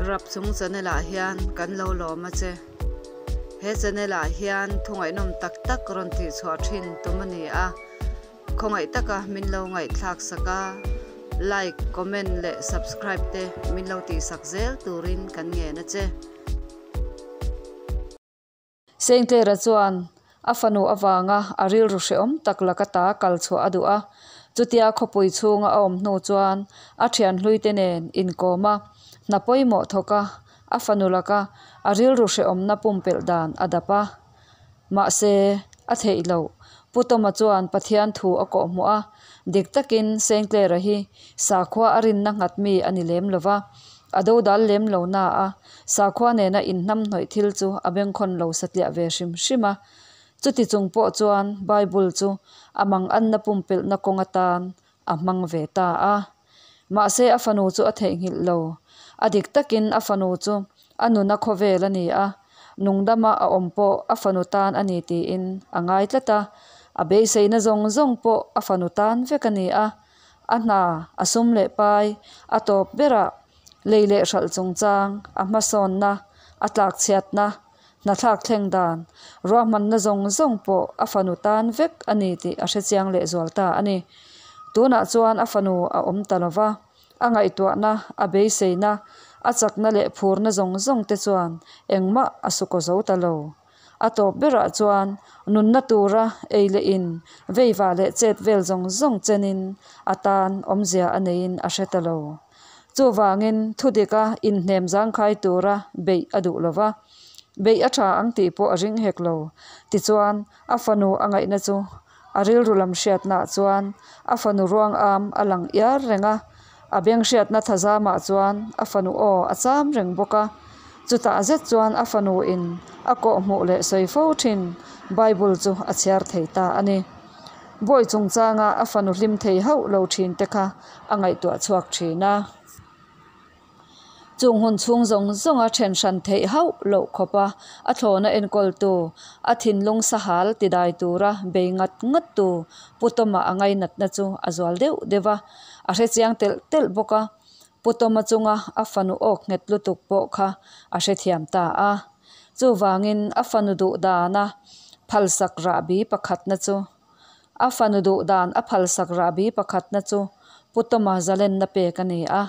Rapchung channel ah hian kan lo lawm a che. He channel ah hian thungaihnawm tak tak rawn tih chhuah thin tum a ni a. Khawngaih taka min lo ngaihthlak sak a, like, comment leh subscribe te min lo tihsak zel turin kan ngen a che. Sengtlera chuan a fanu avanga a rilru hrehawm tak laka ta kal chhuah a duh a, chutia khawpui chhunga a awm hnu chuan a thian hluite nen inkawm a, hna pawimawh thawk a, a fanu laka a rilru hrehawmna pumpelh dan a dap a. Mahse, a theih loh. Pu Tawma chuan Pathian thu a kawhhmuh a, dik takin Sengtlera hi sakhua a rinna nghat mi a ni lem lo va, a dodal lem lo na a, sakhua nena inhnamhnawih thil chu a bengkhawn lo satliah ve hrim hrim a. Chuti chung pawh chuan Bible chu a manganna pumpelhna kawng atan a hmang ve ta a. Mahse a fanu chu a theihnghilh lo. A dik takin a fanu chu a nuna khawvel a ni a, nungdama a awm pawh a fanu tan a ni tiin a ngai tlat a. A beiseina zawng zawng pawh a fanu tan vek a ni a. A hna, a sum leh pai, a tawp berah lei leh hralh chungchang, a hmasawnna, a tlakchhiatna, Hnathlak thleng dan, ruahmanna zawng zawng pawh a fanu tan vek a ni tih a hrechiang lehzual ta a ni. Tunah chuan a fanu a awm ta lo va, a ngaihtuahna, a beiseina, a chakna leh phurna zawng zawng te chuan engmah a su kaw zo ta lo. A tawp berah chuan nunna tura ei leh in, veiva leh chet vel zawng zawng chenin a tan awmzia a neiin a hre ta lo. Chuvangin thudika inhnem zangkhai tura beih a duh lo va. Beih a tha ang tih pawh a ring hek lo. Tichuan, a fanu a ngaihna chu a rilru lam hriatnaah chuan a fanu ruang am a lang iar reng a, a beng hriatna thazamah chuan a fanu aw a cham reng bawk a. Chutah zet chuan a fanu in a kawhhmuh leh sawi fo thin Bible chu a chhiar thei ta a ni. Bawi chungchanga a fanu hlim thei hauh lo thin te kha a ngaihtuah chhuak thin a. Chung hun chhung zawng zawnga then hran theih hauh loh khawpa a thlawna enkawltu, a thinlung sahal tidai tura bei ngat ngattu Pu Tawma a ngainatna chu a zual deuh deuh a, a hrechiang telh telh bawk a. Pu Tawma chunga a fanu awk nghet lutuk pawh kha a hrethiam ta a. Chuvangin a fanu duh dana phalsak rahbi pakhatna chu A fanu duh dan a phalsak rahbi pakhatna chu Pu Tawma zalenna pek a ni a,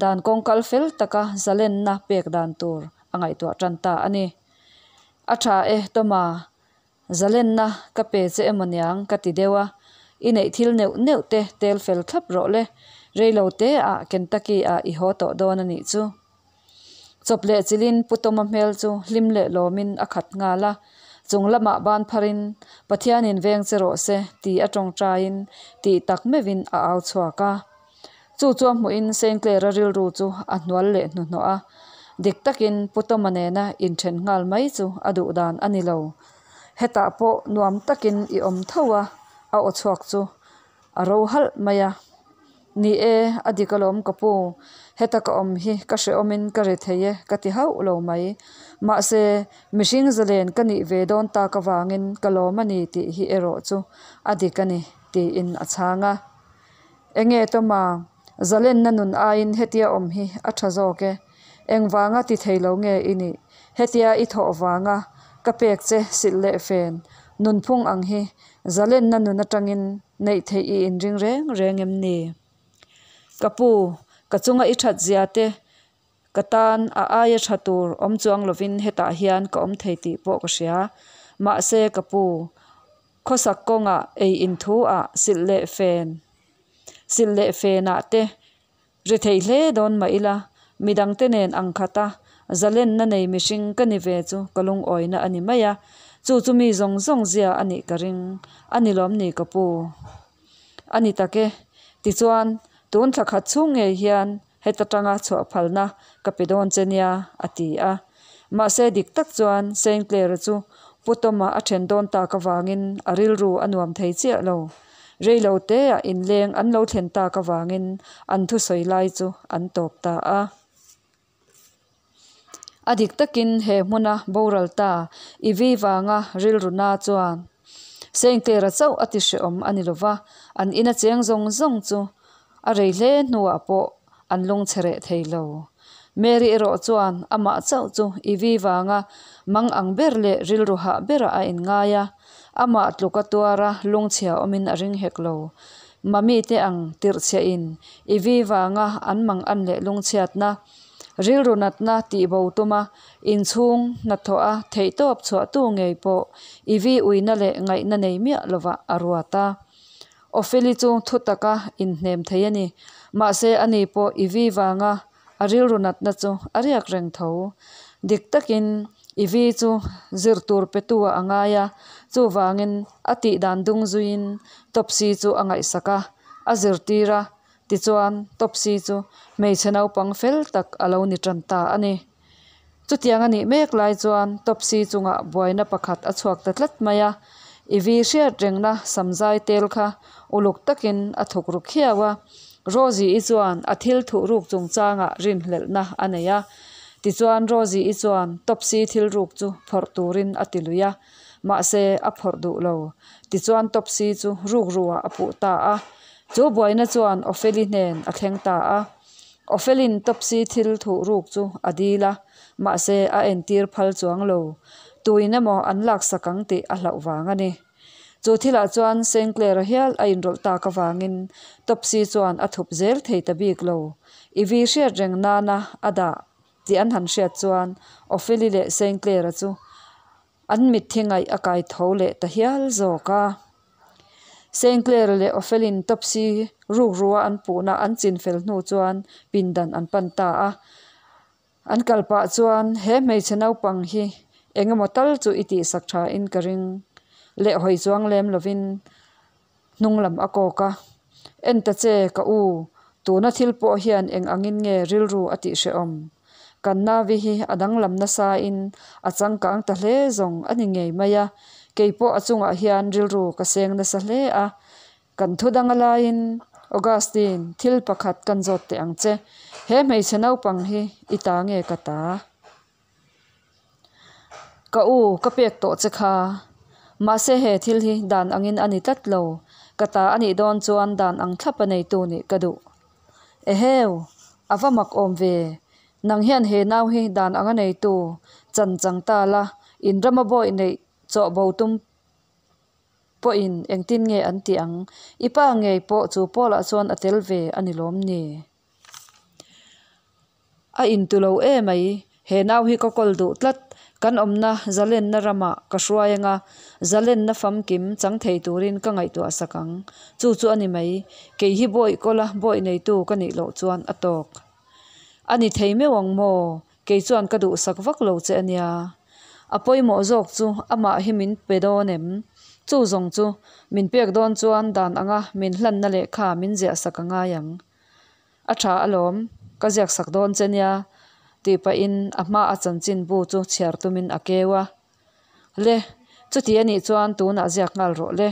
dan kawngkal fel taka zalenna pek dan tur a ngaihtuah tan ta a ni. A tha e Tawma, zalenna ka pe che emaw niang ka ti deuh a, i neih thil neuh neuh te tel fel thlap rawh le, reilo te ah Kentucky ah i haw tawh dawn a nih chu. Chawp leh chilhin Pu Tawma hmel chu hlim leh lawmin a khat nghal a, chung lamah ban pharin, Pathianin veng che rawh se ti a tawngtaiin tih tak meuhin a au chhuak a. Chu chu a hmuhin Saint-Clair-a rilru chu a hnual leh hnuhnawh a, dik takin Pu Tawma nena inthen nghal mai chu a duh dan a ni lo. Hetah pawh nuam takin i awm tho a, a aw chhuak chu A ro halh mai a. Ni e, a dik alawm ka pu. Heta ka awm hi ka hrehawmin ka ri thei e ka ti hauh lo mai. Mahse, mihring zalen ka nih ve dawn tak avangin ka lawm a ni tih hi erawh chu a dik a ni, tiin a chhang a. Enge Tawma, zalenna nun aiin hetia awm hi a tha zawk e. Engvanga ti thei lo nge i nih? Hetia i thawh vanga ka pek che silh leh fen nunphung ang hi Zalenna nun atangin neih theih i inring reng reng em ni? Ka pu, ka chunga i that zia te ka tan a aia tha tur awm chuang lovin hetah hian ka awm thei tih pawh ka hria. Mahse ka pu, khawsak kawngah ei inthu ah silh leh fen, silh leh fenah te Ri thei hle dawn mah ila, midangte nen ang khata zalenna nei mihring ka ni ve chu ka lungawina a ni mai a, chu chu mi zawng zawng zia a nih ka ring a ni lawm ni ka pu? A ni tak e, tichuan tun thla khat chhung ngei hian heta tanga chhuah phalna ka pe dawn che nia a ti a. Mahse dik tak chuan Saint Clare chu Pu Tawma a then dawn tak avangin a rilru a nuam thei chiah lo. Reilo teah inleng an lo thlen tak avangin an thusawi lai chu an tawp ta a. A dik takin he hmuna boral ta i vi vanga rilru na chuan Sengtera chauh a ti hrehawm a ni lova, an ina cheng zawng zawng chu a rei hle hnuah pawh an lungchhe reh thei lo. Mary erawh chuan amah chauh chu Ivy vanga mang ang ber leh rilru hah berah a inngai a, amah tluka tuara lungchhia awmin a ring hek lo. Mami te ang tirhchhiahin Ivy vanga an mang an leh lungchhiatna, rilru natna tihbo tuma inchhung hnathawha theihtawp chhuahtu ngei pawh Ivy uina leh ngaihna nei miah lovah a ruat a. Opheli chu thu taka inhnem thei a ni. Mahse ani pawh Ivy vanga a rilru natna chu a riak reng tho. Dik takin Ivy chu zir tur petu ah a ngai a, chuvangin a tih dan dung zuiin Topsy chu a ngaihsak a, a zirtir a, tichuan Topsy chu hmeichhe naupang fel tak a lo ni tan ta a ni. Chutiang a nih mek lai chuan Topsy chungah buaina pakhat a chhuak ta tlat mai a, Ivy hriat rengna samzai tel kha uluk takin a thuk ru khiau a. Rosie-i chuan a thil thuh ruk chungchangah rinhlelhna a nei a. Tichuan Rosie-i chuan Topsy thil ruk chu phawrh turin a ti lui a, mahse a phawrh duh lo. Tichuan Topsy chu rukruah a puh ta a. Chu buaina chuan Opheli hnen a thleng ta a. Ofelin Topsy thil thuh ruk chu a dil a, mahse a entir phal chuang lo. Tuin emaw an laksak ang tih a hlauh vang a ni. Chu thilah chuan Sinclair-a hial a inrawlh tak avangin Topsy chuan a thup zel thei ta bik lo. Ivy hriat reng nana a dah tih an han hriat chuan Opheli leh Sinclair-a chu An mitthi ngaih a kai tho leh ta hial zawk a. Sinclair leh Ofelin Topsy rukrua an puhna an chin fel hnu chuan pindan an pan ta a. An kal pah chuan he hmeichhe naupang hi eng emaw tal chu i tihsak tha in ka ring leh hawi chuang lem lovin hnung lam a kawk a. En ta che ka u, tuna thil pawh hian eng angin nge rilru a tih hrehawm? Kan Navi hi a danglam nasa in a changkang ta hle zawng a ni ngei mai a, kei pawh a chungah hian rilru ka seng nasa hle a. Kan thu dang a laiin Augustine thil pakhat kan zawt teh ang che, he hmeichhe naupang hi i ta nge ka ta? Ka u, ka pek tawh che kha. Mahse he thil hi dan angin a ni tlat lo. Ka ta a nih dawn chuan dan ang thlap a neitu nih ka duh. Eheu, a va mak awm ve. Nang hian he nau hi dan anga neitu chan chang ta la, in rama bawih neih chawh bo tum pawhin engtin nge an tih ang? I pa ngei pawh chu Paul-ah chuan a tel ve a ni lawm ni? A intu lo e mai, he nau hi ka kawl duh tlat, kan awmna zalenna ramah ka hruai anga zalenna famkim chang thei turin ka ngaihtuah sak ang, chu chu a ni mai, kei hi bawih kawla bawih neitu ka nih loh chuan a tawk. A ni thei meuh ang maw, kei chuan ka duhsak vak lo che a nia. A pawimawh zawk chu amah hi min pe dawn em? Chu zawng chu min pek dawn chuan dan anga min hlanna lehkha min ziahsak a ngai ang. A tha alawm, ka ziak sak dawn che nia, tih pahin a hma a chanchin bu chu chhiar tumin a keu a. Le, chuti a nih chuan tunah ziak nghal rawh le.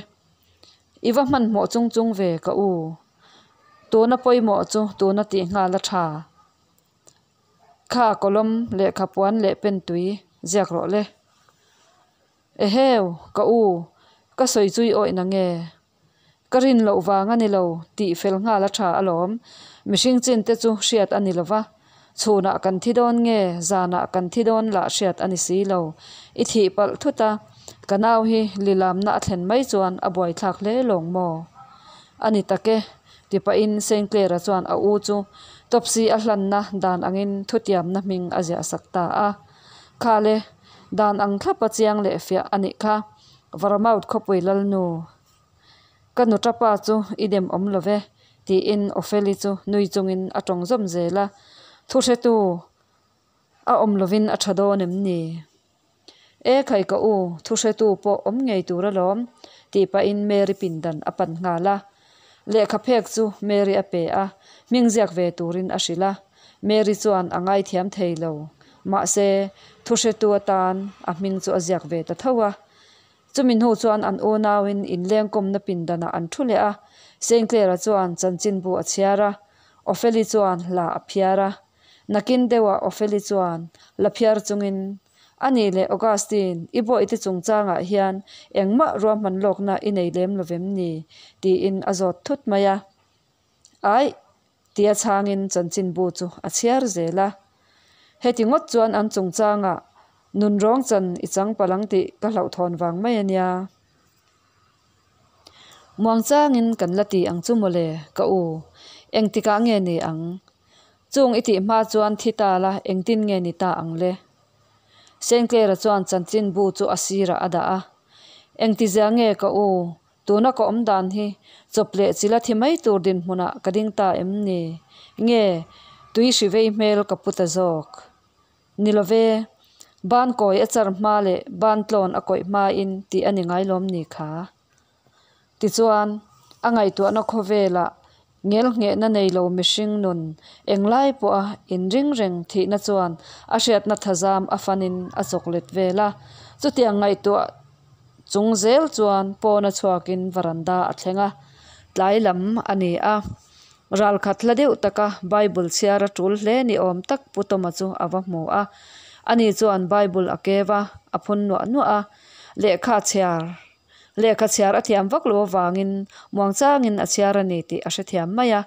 I va hmanhmawh chung chung ve ka u. Tuna pawimawh chu tuna tih nghal a tha. Kha kawlawm lehkha puan leh pen tui ziak rawh le. Eheu, ka u, ka sawi chu i awih na nge? Ka rin loh vang a ni lo tih fel nghal a tha alawm. Mihring chin te chu hriat a ni lo va, chhunah kan thi dawn nge zanah kan thi dawn lah hriat a ni si lo. I thih palh thut a, ka nau hi lilamna a thlen mai chuan a buaithlak hle lawng maw? A ni tak e, ti pahin Sinclair-a chuan a u chu Topsy a hlanna dan angin thutiamna hming a ziah sak ta a. Khale, dan ang thlapa chiang leh fiah a nih kha. Varamaut khawpui lalnu. Ka nu tapa chu i dem awm lo ve, tiin Opheli chu nui chungin a tawng zawm zel a. Thu hretu a awm lovin a tha dawn em ni? E khai ka u, thu hretu pawh awm ngei tur alawm, tih pahin Mary pindan a pan nghal a. Lehkha phek chu Mary a pe a, hming ziak ve turin a hrilh a. Mary chuan a ngaithiam thei lo. Mahse, thu hretu atan a hming chu a ziak ve ta tho a. Chumi hnu chuan an unauin inlengkawmna pindanah an thu leh a, Sinclair-a chuan chanchinbu a chhiar a, Opheli chuan hla a phiar a. Nakin deuhah Opheli chuan la phiar chungin, A nih leh Augustine, i bawihte chungchangah hian engmah ruahman lawkna i nei lem lovem ni? tiin a zawt thut mai a. Aih! Tia chhangin chanchinbu chu a chhiar zel a. Heti ngawt chuan an chungchangah nunrawng chan i chang palh ang tih ka hlauhthawn vang mai a nia. Muangchangin kan la ti ang chu mawle, ka u. Engtikah nge ni ang? Chung i tih hma chuan thi ta la engtin nge ni ta ang le? Sinclair-a chuan chanchinbu chu a sirah a dah a. Engtizia nge ka u, tuna ka awm dan hi chawp leh chila thi mai tur dinhmunah ka ding ta em ni? Nge tui hri vei hmel ka pu ta zawk? Ni lo ve, ban kawi a char hma leh ban tlawn a kawih hmain tih a ni ngai lawm ni kha? Tichuan, a ngaihtuahna khawvelah ngelnghehna nei lo mihring nun englai pawha inring reng thihna chuan a hriatna thazam a fanin a chawk let vel a. Chutiang ngaihtuah chung zel chuan pawna chhuakin varanda a thleng a, tlai lam a ni a. Ralkhat hla deuh taka Bible chhiar a tul hle ni awm tak Pu Tawma chu a va hmu a. Ani chuan Bible a keu a, a phun nuah nuah a, lehkha chhiar Lehkha chhiar a thiam vak lo avangin muangchangin a chhiar a ni tih a hrethiam mai a,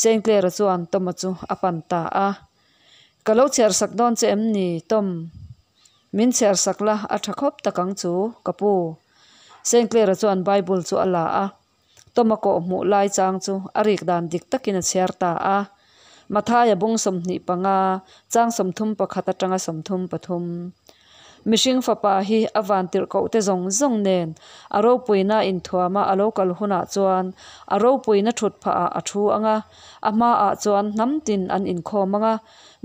Sinclair-a chuan Tom-a chu a pan ta a. Ka lo chhiar sak dawn che em ni, Tom? Min chhiar sak la, a tha khawp tak ang chu, ka pu. Sinclair-a chuan Bible chu a la a, Tom-a kawh hmuh lai chang chu a rik dan dik takin a chhiar ta a. Mathaia bung 25, chang 31 atanga 33. Mihring fapa hi a vantirhkohte zawng zawng nen a ropuina inthuama a lo kal hunah chuan a ropuina thut phahah a thu ang a, a hmaah chuan hnam tin an inkhawm ang a,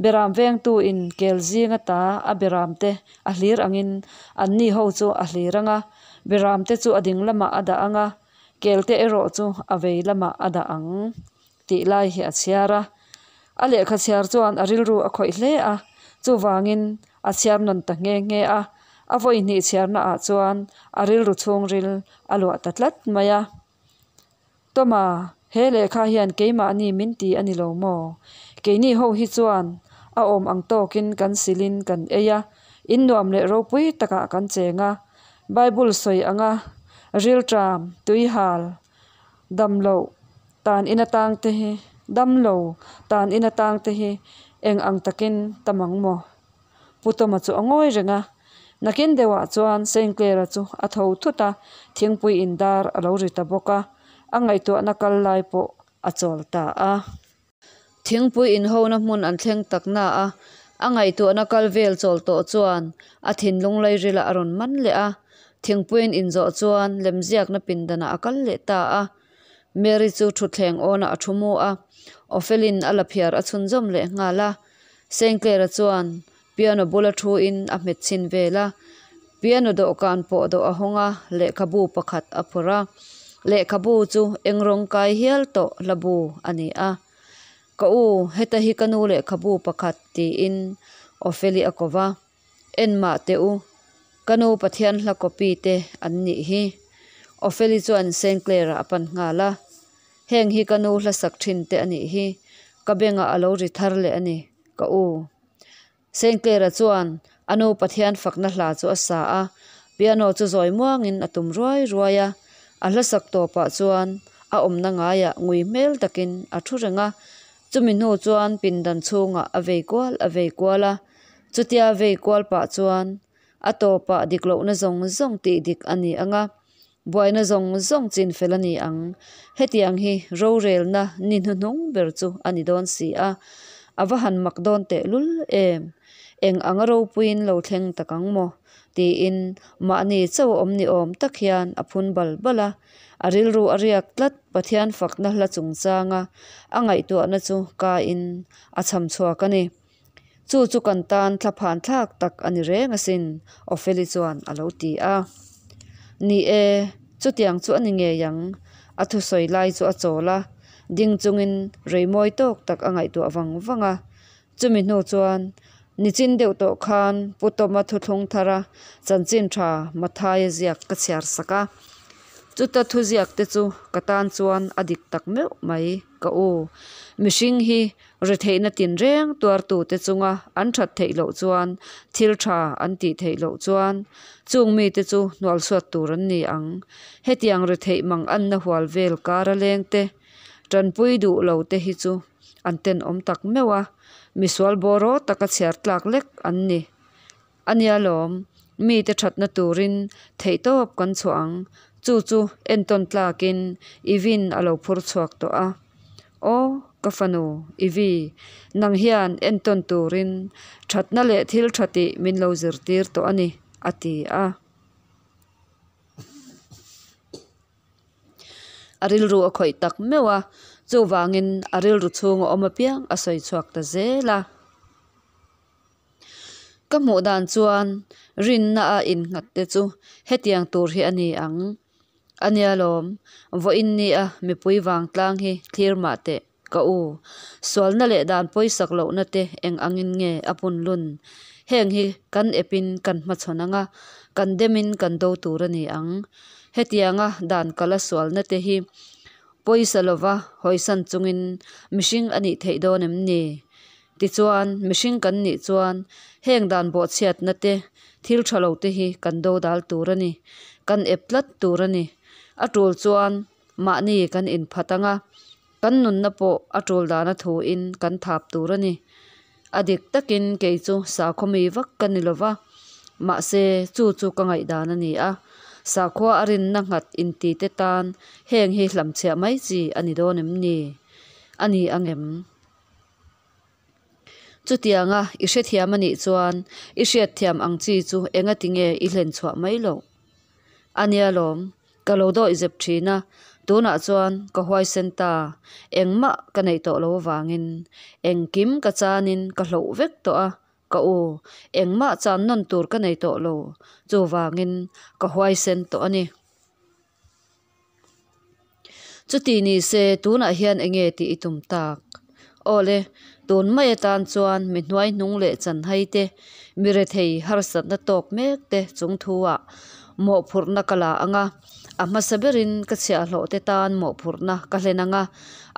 beram vengtuin kel zing ata a beramte a hlir angin anni ho chu a hlir ang a, beramte chu a ding lamah a dah ang a, kelte erawh chu a vei lamah a dah ang tih lai hi a chhiar a. A lehkha chhiar chuan a rilru a khawih hle a, chuvangin a chhiar nawn ta nghe nghe a. A vawi hnih chhiarnaah chuan a rilru chhungril a luah ta tlat mai a. Tawma, he lehkha hian keimahni min ti a ni lo maw? Keini ho hi chuan a awm ang tawkin kan silin kan ei a, in nuam leh ropui takah kan cheng a. Bible sawi anga rilṭam, tuihal, Damlo tan in atang te hi damlo tan in atang te hi eng ang takin tam ang maw? Pu Tawma chu a ngawi reng a, nakin deuhah chuan Sinclair-a chu a tho thut a, thingpui indar a lo ri ta bawk a, a ngaihtuahna kal lai pawh a chawl ta a. Thingpui inhona hmun an thleng tak na a, a ngaihtuahna kal vel chawl tawh chuan a thinlung lairilah a rawn man leh a. Thingpuiin inzawh chuan lemziakna pindanah a kal leh ta a. Mary chu thutthleng awnah a thu mu a, Ofelin a la phiar a chhunzawm leh nghal a. Sinclair-a chuan piano bula thuin a hmet chhin vel a. Piano dawhkan pawh dawh a hawng a, lehkhabu pakhat a phawrh a. Lehkhabu chu eng rawng kai hial tawh hlabu a ni a. Ka u, heta hi ka nu lehkhabu pakhat, tiin Opheli a ko va. En mah teh u, ka nu Pathian hla copy te an nih hi. Opheli chuan Sinclair-a a pan nghal a. Heng hi ka nu hla sak thin te a nih hi, ka bengah a lo ri thar leh a ni, ka u. Sinclair-a chuan a nu Pathian fakna hla chu a sa a, piano chu zawi muangin a tum ruai ruai a. A hla sak tawpah chuan a awmna ngaiah ngui hmel takin a thu reng a, chumi hnu chuan pindan chhungah a vei kual a vei kual a. Chutia vei kual pah chuan a tawpah dik lohna zawng zawng tih dik a ni ang a, buaina zawng zawng chin fel a ni ang. Hetiang hi rorelna ni hnuhnung ber chu a ni dawn si a, a va han mak dawn tehlul em? Eng anga ropuiin lo thleng tak ang maw? tiin mahni chauh a awm ni awm tak hian a phun bal bal a. A rilru a riak tlat, Pathian fakna hla chungchanga a ngaihtuahna chu kain a cham chhuak a ni. Chu chu kan tan thlaphan thlak tak a ni reng asin, Opheli chuan a lo ti a. Ni e, chutiang chu a ni ngei ang, a thusawi lai chu a chawl a, ding chungin rei mawi tawk tak a ngaihtuah vang vang a. Chumi hnu chuan nichin deuh tawh khan Pu Tawma thuthlung thara chanchin tha Mathaia ziak ka chhiar sak a. Chuta thuziak te chu ka tan chuan a dik tak meuh mai, ka u. Mihring hi Retheihna tinreng tuartute chunga an that theih loh chuan thil tha an tih theih loh chuan chung mite chu hnualsuat tur an ni ang. Hetiang retheih mang anna hual vel kara lengte, tanpui duh lo te hi chu An tenawm tak meuh a, misual bawraw taka chhiar tlak lek an ni. A nia lawm, mite thatna turin theihtawp kan chhuah ang. Chu chu entawn tlakin Ivin a lo phur chhuak tawh a. Aw, ka fanu, Ivi, nang hian entawn turin thatna leh thil tha tih min lo zirtir tawh a ni, a ti a. A rilru a khawih tak meuh a, chuvangin a rilru chhunga awm apiang a sawi chhuak ta zel a. Ka hmuh dan chuan rinna a innghat te chu hetiang tur hi a ni ang. A nia lawm, vawiin nia mipui vangtlang hi thlir mah teh ka u. Sualna leh dan pawisak lohna te eng angin nge a pun lun? Heng hi kan epin kan hmachhawn ang a, kan demin kan do tur a ni ang. Hetianga dan kala sualna te hi pawisa lova hawisan chungin mihring a nih theih dawn em ni? Tichuan, mihring kan nih chuan heng dan bawhchhiatna te, thil tha lo te hi kan do dal tur a ni. Kan ep tlat tur a ni. A tul chuan mahni kan inphat ang a, kan nunna pawh a tul dana thuin kan thap tur a ni. A dik takin kei chu sakhaw mi vak ka ni lova, mahse chu chu ka ngaihdan a ni a. Sakhua a rinna nghat inti te tan heng hi hlamchhiah mai chi a ni dawn em ni? A ni ang em? Chutianga i hrethiam a nih chuan i hriatthiam ang chi chu engati nge i hlen chhuah mai loh? A nia lawm, ka lo dawih zep thin a, tunah chuan ka huaisen ta, engmah ka neih tawh lo avangin engkim ka chanin ka hloh vek tawh a, ka u, engmah chan nawn tur ka nei tawh lo, chuvangin ka huaisen tawh a ni. Chuti ni se tunah hian enge tih i tum tak? Awle, tun mai atan chuan mi hnuai hnung leh chanhai te, mi rethei harsatna tawk mek te chung thu-ah mawhphurhna ka la ang a, a hmasa berin ka chhiahhlawh te tan mawhphurhna ka hlen ang a,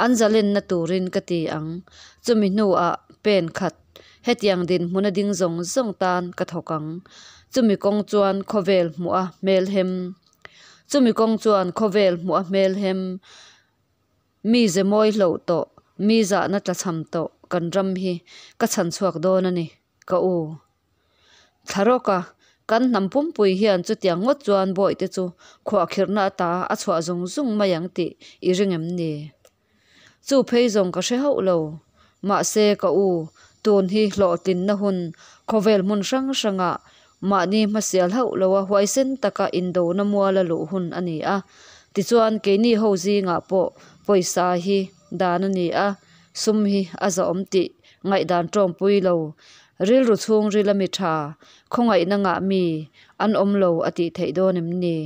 an zalenna turin ka ti ang. Chumi hnuah pen khat hetiang dinhmuna ding zawng zawng tan ka thawk ang. Chumi kawng chuan khawvel hmuh a hmelhem. Chumi kawng chuan khawvel hmuh a hmelhem, mi ze mawi hloh tawh, mi zahna tlachham tawh kan ram hi ka chhan chhuak dawn a ni, ka u. Thla rawk a, kan hnam pumpui hian chutiang ngawt chuan bawihte chu khuahkhirhna ata a chhuah zung zung mai ang tih i ring em ni? Chu phei zawng ka hre hauh lo. Mahse ka u, tun hi hlawhtlinna hun khawvel hmun hrang hrangah mahni hmasial hauh loa huaisen taka indona muala luh hun a ni a. Tichuan keini ho zingah pawh pawisa hi dan a ni a, sum hi a zahawm tih ngaihdan tawngpui lo, rilru chhungrila mi tha, khawngaihna ngah mi an awm lo a tih theih dawn em ni?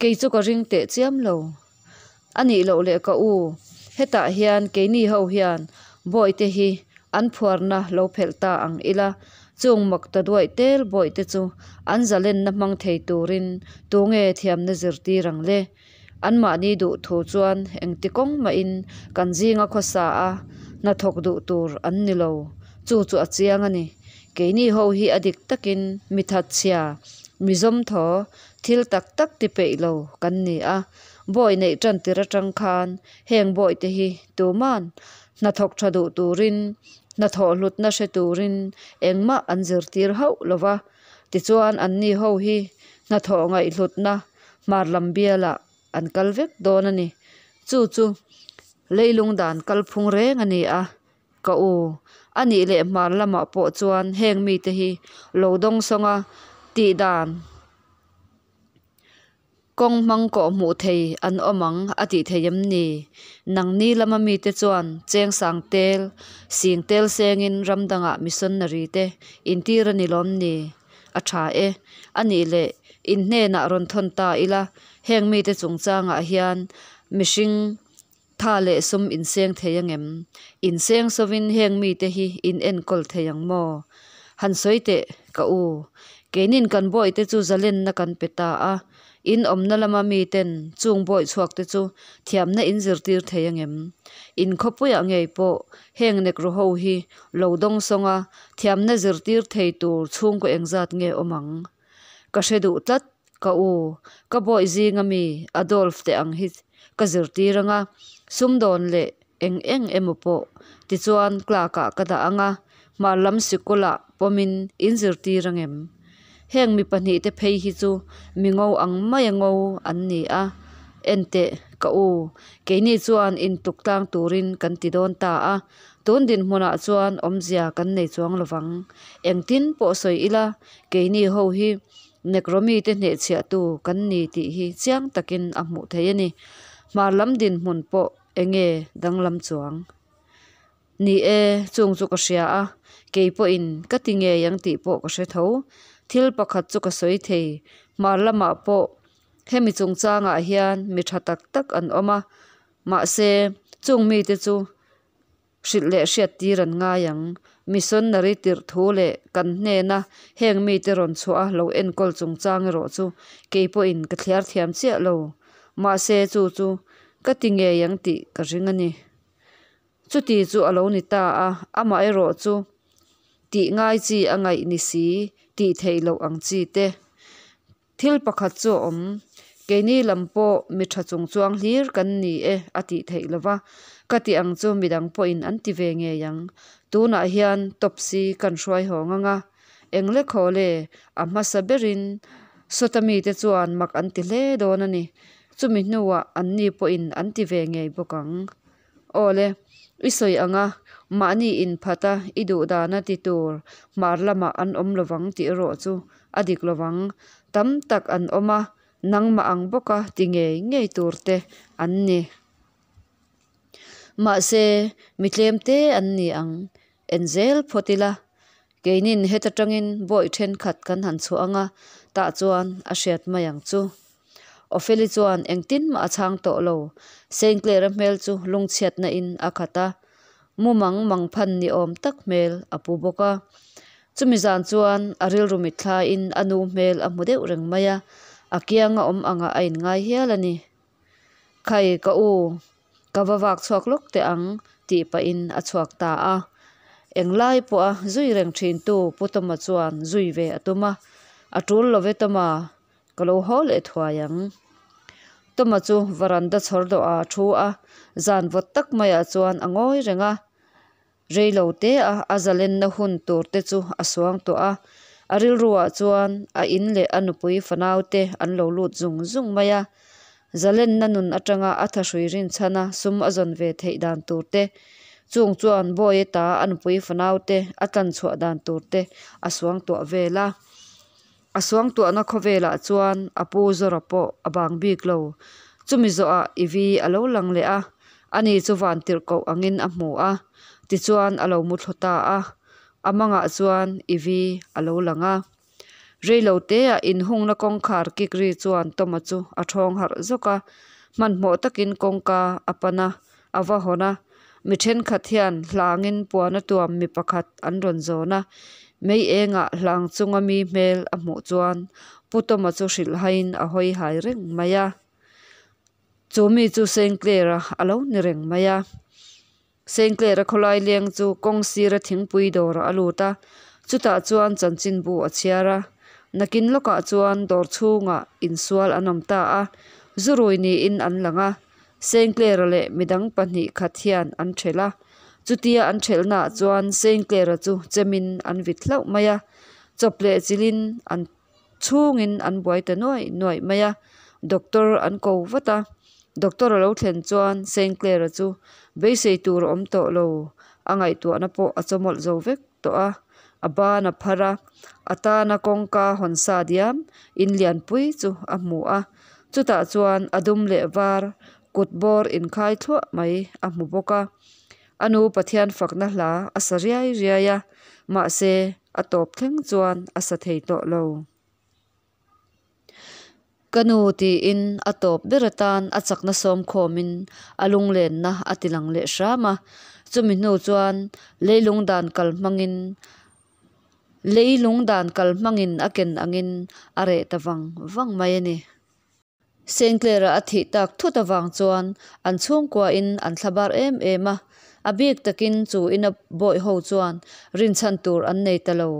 Kei chu ka ring teh chiam lo. A nih loh leh ka u, hetah hian keini ho hian bawihte hi an phuarna lo phelh ta ang ila, chung mak ta duaih tel bawihte chu an zalenna hmang thei turin tunge thiamna zirtir ang le? Anmahni duh thu chuan engti kawng mahin kan zinga khawsa a hnathawk duh tur an ni lo. Chu chu a chiang a ni. Keini ho hi a dik takin mi thatchhia, mi zawmthaw, thil tak tak ti peih lo kan ni a. Bawi neih tan tir atang khan heng bawihte hi tuman hnathawk tha duh turin, hnathawh hlutna hre turin engmah an zirtir hauh lo va. Tichuan anni ho hi hnathawh ngaihhlutna hmar lam bialah an kal vek dawn a ni. Chu chu leilung dan kalphung reng a ni a. Ka u, a nih leh hmar lamah pawh chuan heng mite hi lo dawng sawng a tih dan kawng hmang kawh hmuh thei an awm ang a tih thei em ni? Nangni lama mite chuan cheng sang tel, sing tel sengin ram dangah missionary te intir a ni lawm ni? A tha e, a nih leh in hnenah rawn thawn ta ila heng mite chungchangah hian mihring Tha leh sum inseng thei angem? Inseng sovin heng mite hi in enkawl thei ang maw? Han sawi teh, ka u. Keinin kan bawihte chu zalenna kan pe ta a, in awmna lama miten chung bawih chhuakte chu thiamna in zirtir thei angem? In khawpuiah ngei pawh heng nekru ho hi lo dawng sawnga thiamna zirtir thei tur chhungkaw engzat nge awm ang? Ka hre duh tlat. Ka u, ka bawih zinga mi Adolf te ang hi ka zirtir anga, sumdawn leh Eng eng emaw pawh. Tichuan clerk-ah ka dah ang a, hmar lam sikulah pawmin in zirtir ang em? Heng mi pahnihte phei hi chu mi ngo ang maia ngo an ni a. Enteh, ka u, keini chuan intuk tlang turin kan ti dawn ta a, tun dinhmunah chuan awmzia kan nei chuang lovang. Engtin pawh sawi ila, keini ho hi Negro mite hnehchhiahtu kan ni tih hi chiang takin a hmuh theih a ni. Hmar lam dinhmun pawh enge danglam chuang? Ni e, chung chu ka hria a, kei pawhin ka ti ngei ang tih pawh ka hre tho. Thil pakhat chu ka sawi thei, hmar lamah pawh hemi chungchangah hian mi tha tak tak an awm a, mahse chung mite chu hrilh leh hriat tir an ngai ang. Missionary tirh thu leh kan hnena heng mite rawn chhuah a lo enkawl chungchang erawh chu kei pawhin ka thliar thiam chiah lo. Mahse chu chu ka ti ngei ang tih ka ring a ni. Chuti chu a lo ni ta a, amaherawh chu tih ngai chi a ngaih ni si tih theih loh ang chi te. Thil pakhat chu a awm, keini lam pawh mi tha chung chuang hlir kan ni e a tih theih lo va, ka ti ang chu midang pawhin an ti ve ngei ang. Tunah hian Topsy kan hruai hawng ang a, eng lekhaw le a hmasa berin sawta mite chuan mak an ti hle dawn a ni. Chumi hnuah anni pawhin an ti ve ngei bawk ang. Aw le, i sawi ang a, mahni inphat a i duh dana ti tur hmar lamah an awm lovang tih erawh chu a dik lovang. Tam tak an awm a, nangmah ang bawka ti ngei ngei tur te an ni. Mahse, mi tlem te an ni ang. En zel phawt ila, keinin heta tangin bawi thenkhat kan han chhuah ang a, tah chuan a hriat mai ang chu. Opheli chuan engtin mah a chhang tawh lo. Saint Clair-a hmel chu lungchhiatna in a khat a, mumang mangphan ni awm tak hmel a pu bawk a. Chumi zan chuan a rilru mitthlaiin a nu hmel a hmu deuh reng mai a, a kianga awm angah a inngai hial a ni. Khai ka u, ka va vak chhuak lawk teh ang tih pahin a chhuak ta a. Englai pawha zui reng thintu Pu Tawma chuan zui ve a tum a, A tul lo ve Tawma, ka lo haw leh thuai ang. Tawma chu varanda chhawr dawhah a thu a, zan vawt tak maiah chuan a ngawi reng a. Reilo te a a zalenna hun tur te chu a suang tawh a, a rilruah chuan a in leh a nupui fanau te an lo lut zung zung mai a. Zalenna nun atanga a thahrui rinchhana sum a zawn ve theih dan tur te, chung chuan Bawi ta a nupui fanau te a tlanchhuah dan tur te a suang tuah vel a. A suangtuahna khawvelah chuan a pu Zora pawh a bang bik lo. Chumi zawhah Ivi a lo lang leh a, ani chu vantirhkoh angin a hmu a, tichuan a lo mu thlu ta a. A mangah chuan Ivi a lo lang a. Reiloteah inhungna kawngkhar kik ri chuan Toma chu a ṭhawng harh zawk a, hmanhmawh takin kawngka a pan a, a va hawn a. Mi thenkhat hian hlangin puan a tuam mi pakhat an rawn zawn a, mei engah hlang chunga mi hmel a hmuh chuan Pu Toma chu hrilhhaiin a hawi hai reng mai a. Chu mi chu Saint Clair-a a lo ni reng mai a. Saint Clair-a khawlai leng chu kawng sira thingpui dawrah a lut a, chutah chuan chanchinbu a chhiar a. Nakin lawkah chuan dawr chhungah insual an awm ta a, zurui niin an lang a. Saint Clair-a leh midang pahnih khat hian an thelh a, chutia an thelhnaah chuan Saint Clair-a chu chemin an vit hlauh mai a, chawp leh chilhin an chhungin an buai ta nuaih nuaih mai a, doctor an ko vat a, doctor a lo thlen chuan Saint Clair-a chu beisei tur a awm tawh lo, a ngaihtuahna pawh a chawmawlh zo vek tawh a, a ban a phar a, a tana kawngka hawn sa diam in lianpui chu a hmu a. Chutah chuan a dum leh var kut bawr inkhai thluah mai a hmu bawk a. A nu Pathian fakna hla a sa riai riai a, mahse a tawp thleng chuan a sa thei tawh lo. Ka nu tiin a tawp ber atan a chakna sawm khawmin a lunglenna a ti lang leh hram a. Chumi hnu chuan leilung dan kal hmangin Leilung dan kal hmangin a ken angin a reh ta vang vang mai a ni. Saint Clair-a a thih tak thut avang chuan an chhungkuain an thlabar em em a, a bik takin chu ina bawih ho chuan rinchhan tur an nei ta lo.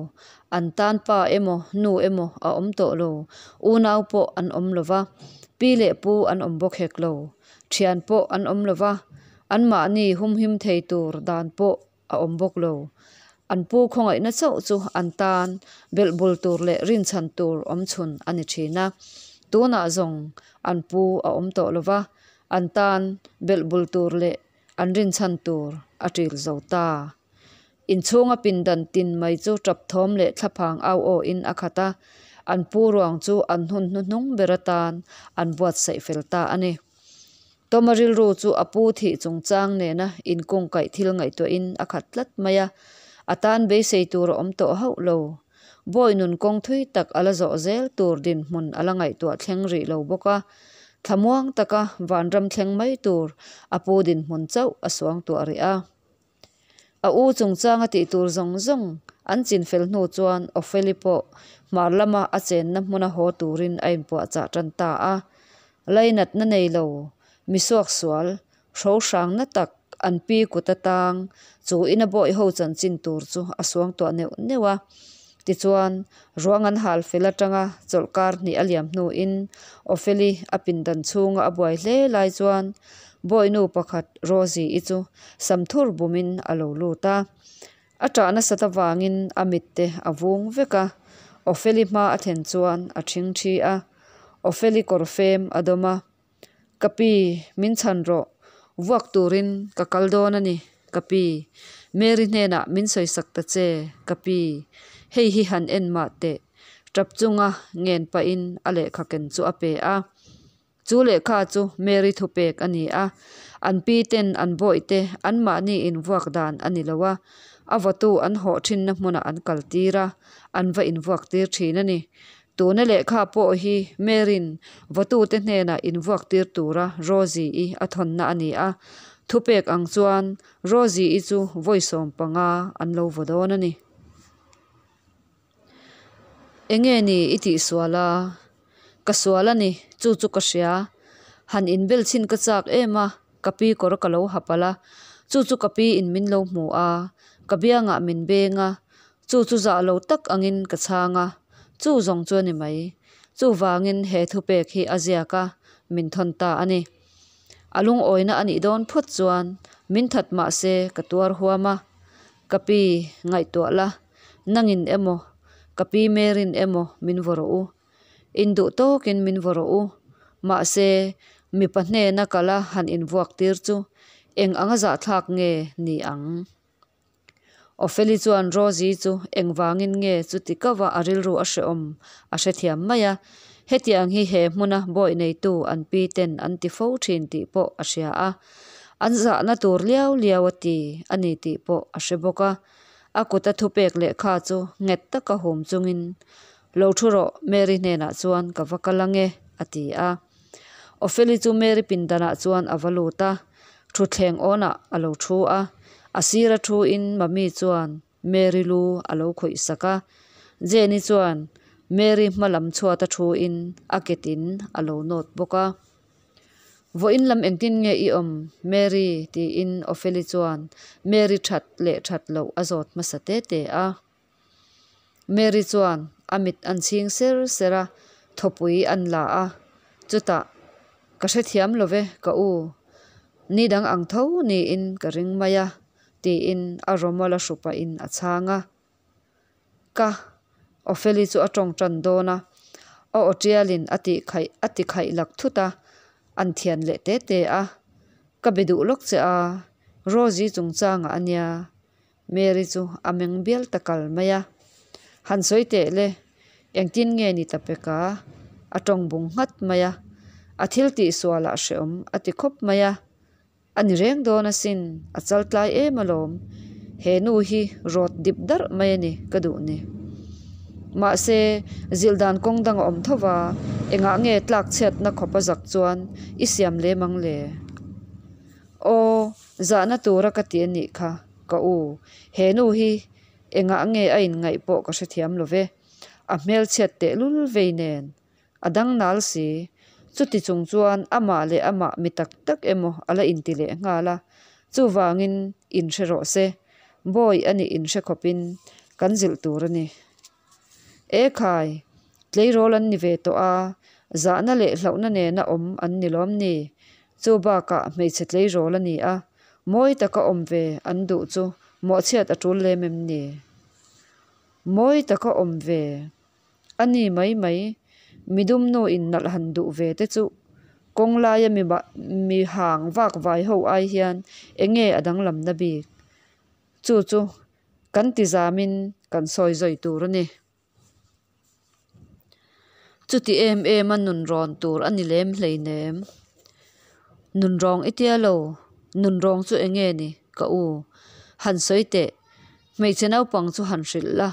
An tan pa emaw nu emaw a awm tawh lo, unau pawh an awm lo va, pi leh pu an awm bawk hek lo, thian pawh an awm lo va. Anmahni humhim thei tur dan pawh a awm bawk lo. An pu khawngaihna chauh chu an tan belhbul tur leh rinchhan tur awmchhun a ni thin a. Tunah zawng an pu a awm tawh lo va, an tan belhbul tur leh an rinchhan tur a ṭil zo ta. Inchhunga pindan tin mai chu ṭap thawm leh thlaphang au awin a khat a, an pu ruang chu an hun hnuhnung ber atan an buatsaih fel ta a ni. Toma rilru chu a pu thih chungchang nena inkungkaih thil ngaihtuahin a khat tlat mai a, a tan beisei tur a awm tawh hauh lo. Bawi nun kawng thui tak a la zawh zel tur dinhmun a la ngaihtuah thleng rih lo bawk a, thlamuang taka vanram thleng mai tur a pu dinhmun chauh a suangtuah rih a. A u chungchanga tih tur zawng zawng an chinfel hnu chuan Opheli pawh hmar lama a chenna hmuna haw turin a inpuahchah tan ta a. Lainatna nei lo, mi suaksual, hro hrangna tak an pi kut atang chu ina bawih ho chanchin tur chu a suangtuah neuh neuh a. Tichuan, ruang an hal fel atanga chawlhkar hnih a liam hnuin Opheli a pindan chhunga a buai hle lai chuan Bawihnu pakhat Rosie-i chu samthur bumin a lo lut a. A ṭah nasat avangin a mitte a vung vek a. Opheli hma a thlen chuan a ṭhingṭhi a. Opheli kawr fem a dawm a. Ka pi, min chhan rawh. Vuak turin ka kal dawn a ni, ka pi. Mary hnenah min sawisak ta che, ka pi. Hei hi han en mah teh. Ṭap chunga ngen pahin a lehkha ken chu a pe a. Chu lehkha chu Mary thupek a ni a, an pi ten an bawihte anmahni invuak dan a ni lo a, a vawtu an hawh thinna hmunah an kal tir a, an va invuak tir thin a ni. Tuna lehkha pawh hi Mary'n vawtute hnenah invuak tir tura Rosie-i a thawnna a ni a, thupek ang chuan Rosie-i chu vawi 15 an lo vaw dawn a ni. Enge ni i tih sual a? Ka sual a ni, chu chu ka hria. Han inbel chhin ka chak em a, ka pi kawr ka lo ha palh a. Chu chu ka pi in min lo hmu a, ka biangah min beng a. Chu chu zah lo tak angin ka chhang a, chu zawng chu a ni mai. Chuvangin he thupek hi a ziak a, min thawn ta a ni. A lungawina a nih dawn phawt chuan min that mah se ka tuar huam a. Ka pi, ngaihtuah la, nangin emaw, ka pi Mary'n emaw min vaw rawh u. Induh tawkin min vaw rawh u. Mahse, mipa hnena kala han invuak tir chu eng anga zahthlak nge ni ang? Opheli chuan Rosie chu engvangin nge chuti kava a rilru a hrehawm a hrethiam mai a, hetiang hi he hmuna bawi neitu an pi ten an ti fo thin tih pawh a hria a. An zahna tur liau liau a ti a ni tih pawh a hre bawk a. A kuta thupek lehkha chu nghet taka hum chungin, Lo thu rawh, Mary hnenah chuan ka va kal ange, a ti a. Opheli chu Mary pindanah chuan a va lut a, thutthleng awnah a lo thu a. A sira thuin Mami chuan Mary lu a lo khawih sak a. Jenny chuan Mary hma lam chhuata thuin a ketin a lo nawt bawk a. Vawiin lam engtin nge i awm, Mary? tiin Opheli chuan Mary that leh that loh a zawt hmasa te te a. Mary chuan a mit an chhing ser ser a, thawpui an la a. Chutah, Ka hrethiam lo ve, ka u. Ni dang ang tho niin ka ring mai a, tiin a rawmawla hru pahin a chhang a. Ka Opheli chu a tawng tan dawn a, a aw tialin a tih khaih a ti khaih lak thut a, an thian leh te te a. Ka be duh lawk che a, Rosie chungchangah a nia. Mary chu a meng bial ta kal mai a. Han sawi teh le, engtin nge ni ta pek a? A tawng bung nghat mai a. A thil tih sualah hreawm a ti khawp mai a. A ni reng dawn asin, a chal tlai em alawm. He nu hi rawt dip darh mai a ni ka duh ni. Mahse, zilh dan kawng dang a awm tho va, engah nge tlak chhiatna khawp a zak chuan i siam lem ang le? Aw, zahna tura ka ti a nih kha, ka u. He nu hi engah nge a inngaih pawh ka hrethiam lo ve. A hmelchhiat tehlul vei nen. A dang nal si. Chuti chung chuan amah leh amah mi tak tak emaw a la inti leh nghal a. Chuvangin inhre rawh se. Bawi a nih inhre khawpin kan zilh tur a ni. E khai, tleirawl an ni ve tawh a, zahna leh hlauhna nena awm an ni lawm ni? Chu bakah hmeichhe tleirawl a ni a. Mawi taka awm ve an duh chu mawhchhiat a tul lem em ni? Mawi taka awm ve? A ni mai mai, midum nu in nalh han duh ve te chuh. Kawng laia mi hang vak vai ho ai hian enge a danglamna bik? Chu chu kan ti zamin kan sawi zawi tur a ni. Chuti em em a nunrawn tur a ni lem hleinem. Nunrawng i tia lo, nunrawng chu enge ni ka u? Han sawi teh, hmeichhe naupang chu han hrilh la.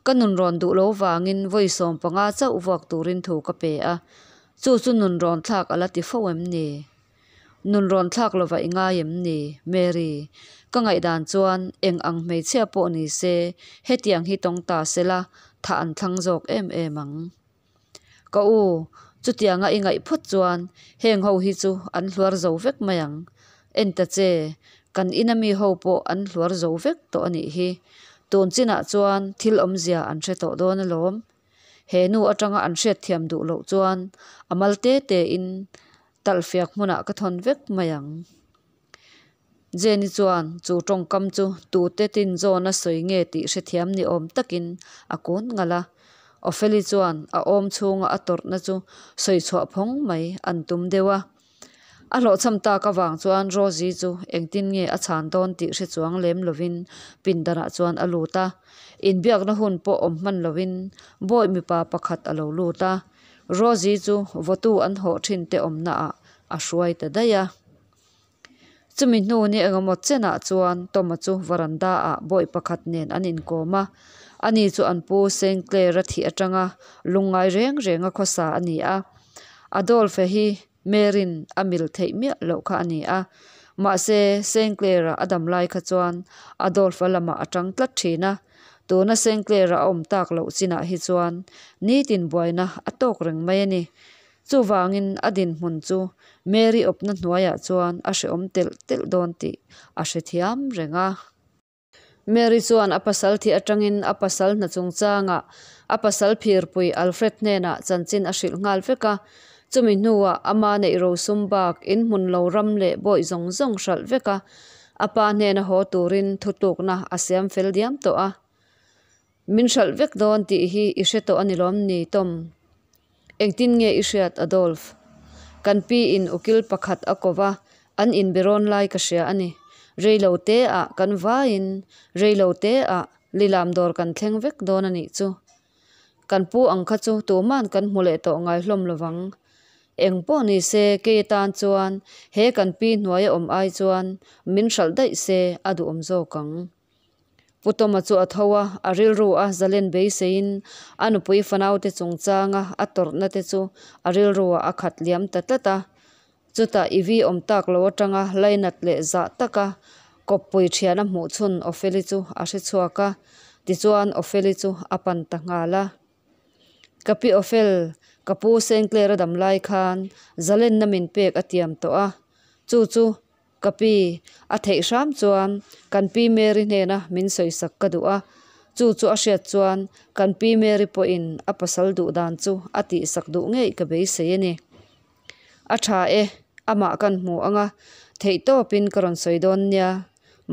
Ka nunrawn duh lo vangin vawi 15 chauh vuak turin thu ka pe a, chu chu nunrawn thlak a la ti fo em ni? Nunrawn thlak lova i ngai em ni, Mary? Ka ngaihdan chuan eng ang hmeichhia pawh ni se hetiang hi tawng ta se la thah an thlang zawk em em ang. Ka u, chutianga i ngaih phawt chuan heng ho hi chu an hluar zo vek mai ang. En ta che, kan ina mi ho pawh an hluar zo vek tawh a nih hi. Tun chinah chuan thil awmzia an hre tawh dawn alawm. He nu atanga an hriatthiam duh loh chuan a mal te te in talhfiak hmunah ka thawn vek mai ang. Jenny chuan chu tawngkam chu tute tin zawna sawi nge tih hrethiam ni awm takin a kun ngalh a. Opheli chuan a awm chhunga a tawrhna chu sawi chhuah phawng mai an tum deuh a. A hlawhchham tak avang chuan Rosie chu engtin nge a chhan dawn tih hre chuang lem lovin pindanah chuan a lut a. Inbiakna hun pawh awm hman lovin bawi mipa pakhat a lo lut a. Rosie chu vawtu an hawh thin te awmnaah a hruai ta daih a. Chumi hnu ni engemaw chenah chuan Toma chu varanda ah bawi pakhat nen an inkawm a. Ani chu an pu Saint Clair-a thih atanga lungngai reng renga khawsa a ni a. Adolf-a hi Mary'n a mil theih miah loh kha a ni a. Mahse, Saint Clair-a a dam lai kha chuan Adolf-a lamah a tang tlat thin a. Tuna Saint Clair-a a awm tak loh chinah hi chuan nitin buaina a tawk reng mai a ni. Chuvangin a dinhmun chu Mary awpna hnuaiah chuan a hrehawm telh telh dawn tih a hrethiam reng a. Mary chuan a pasal thih atangin a pasal hna chungchangah a pasal phirpui Alfred hnenah chanchin a hrilh nghal vek a. Chumi hnuah ama neih rosum bak inhmun lo ram leh bawih zawng zawng hralh vek a, a pa hnena haw turin thutlukna a siam fel diam tawh a. Min hralh vek dawn tih hi i hre tawh a ni lawm ni, Tom? Engtin nge i hriat, Adolf? Kan pi in ukil pakhat a ko va, an inbe rawn lai ka hria a ni. Reilo te ah kan vaiin reilo te ah lilam dawr kan thleng vek dawn a nih chu. Kan pu ang kha chu tuman kan hmu leh tawh ngai hlawm lovang. Eng pawh ni se kei atan chuan he kan pi hnuaia awm ai chuan min hralh daih se a duhawm zawk ang. Pu Toma chu a tho a, a rilru a zalen beiseiin a nupui fanaute chungchanga a tawrhna te chu a rilruah a khat liam ta tlat a. Chutah Ivy awm tak lo atanga lainat leh zah taka kawppui thian a hmuh chhun Opheli chu a hre chhuak a, tichuan Opheli chu a pan ta nghal a. Ka pi Ophel, ka pu Saint Clair a dam lai khan zalenna min pek a tiam tawh a, chu chu Ka pi, a theih hram chuan kan pi Mary hnena min sawisak ka duh a, chu chu a hriat chuan kan pi Mary pawhin a pasal duh dan chu a tihsak duh ngei ka beisei a ni. A tha e, amah kan hmu ang a, theih tawpin ka rawn sawi dawn nia.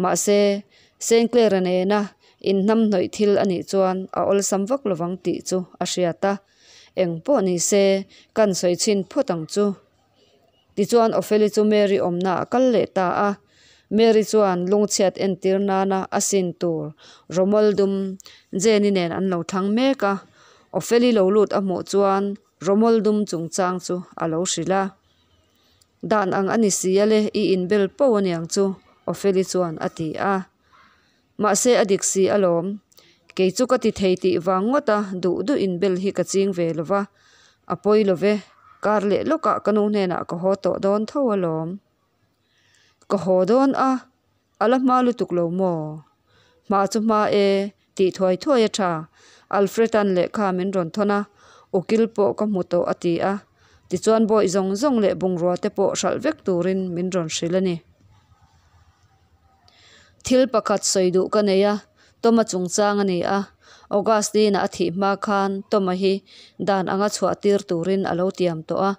Mahse, Saint Clair-a nena inhnamhnawih thil a nih chuan a awlsam vak lovang tih chu a hriat a, eng pawh ni se kan sawi chhin phawt ang chu. Tichuan Opheli chu Mary awmna a kal leh ta a. Mary chuan lungchhiat entir nana a sin tur rawmawl dum Jenny nen an lo thlang mek a. Opheli lo lut a hmuh chuan rawmawl dum chungchang chu a lo hrilh a. Dan ang a ni si a le, i inbel po aniang chu, Opheli chuan a ti a. Mahse a dik si alawm. Kei chu ka ti thei tih vang ngawt a, duh duh inbel hi ka ching ve lo va. A pawi lo ve, kar leh lawkah ka nu hnenah ka haw tawh dawn tho alawm. Ka haw dawn a, a la hma lutuk lo maw? Hma chu hma e, tih thuai thuai a tha. Alfred-a'n lehkha min rawn thawn a, ukil pawh ka hmu tawh a ti a. Tichuan bawih zawng zawng leh bungrua te pawh hralh vek turin min rawn hrilh a ni. Thil pakhat sawi duh ka nei a, Toma chungchang a ni a. Augustine-a a thih hma khan Toma hi dan anga chhuah tir turin a lo tiam tawh a,